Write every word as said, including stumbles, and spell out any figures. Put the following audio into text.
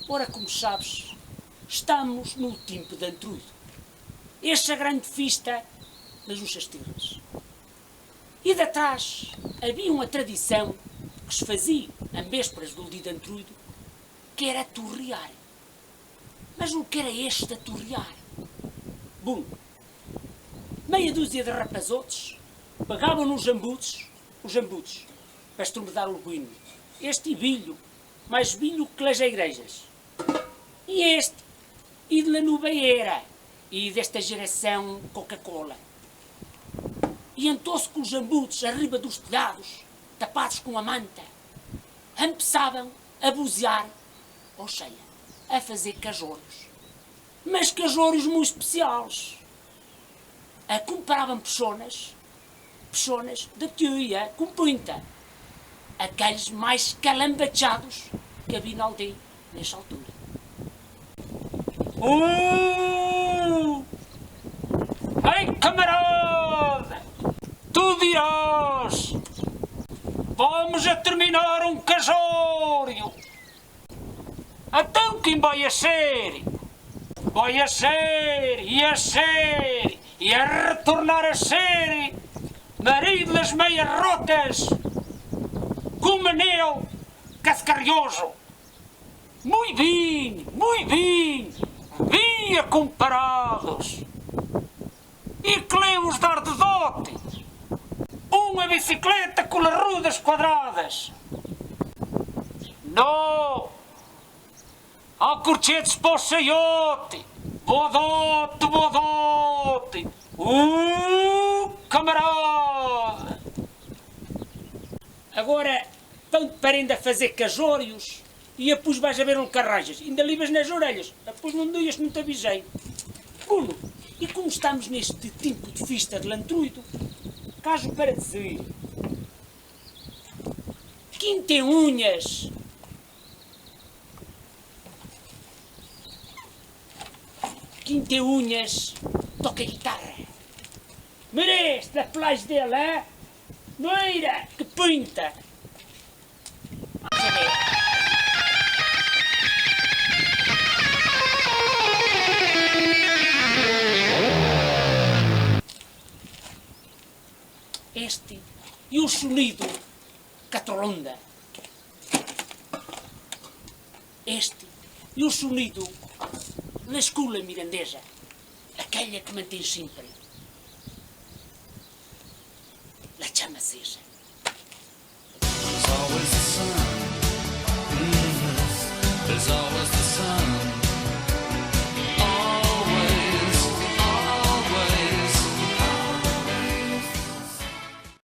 Ora, como sabes, estamos no tempo de Antruido. Esta grande festa nas nossas terras. E de trás havia uma tradição que se fazia em vésperas do dia de Antruido, que era torrear. Mas o que era este torrear? Bom, meia dúzia de rapazotes pegavam nos jambudos, os jambudos, para estromedar o ruíno. Este velho, mais velho que as igrejas. E este, e de la nova era, e desta geração Coca-Cola. E então-se com os jambudos arriba dos telhados, tapados com a manta, empeçavam a buziar, ou seja, a fazer casórios. Mas casórios muito especiais. A compravam pessoas, pessoas da teia com pinta, aqueles mais calambachados que havia na aldeia nessa altura. Oh! Ei, camarada! Tu dirás: "Vamos a terminar um casório." Então quem vai a ser? Vai a ser, e a ser, e a retornar a ser marido das meias rotas, com Manel Cascarrioso. Muito bem, muito bem, via comparados. E que lhe vos dar de dote uma bicicleta com as rodas quadradas. Não! Há corchetes para o saiote! Boa dote, boa dote! Uh, camarada! Agora, vão de parenda fazer casórios e depois vais a ver um carrajas. Ainda libas nas orelhas. Depois não doias, não te avisei. Uno, e como estamos neste tempo de festa de Lantruido, caso para dizer: quem tem unhas, quem tem unhas, toca guitarra. Merece a plage dela, hein? Noira, que pinta! Este e o sonido Catrolonda. Este e o sonido na escola mirandesa, aquela que mantém sempre a chama acesa.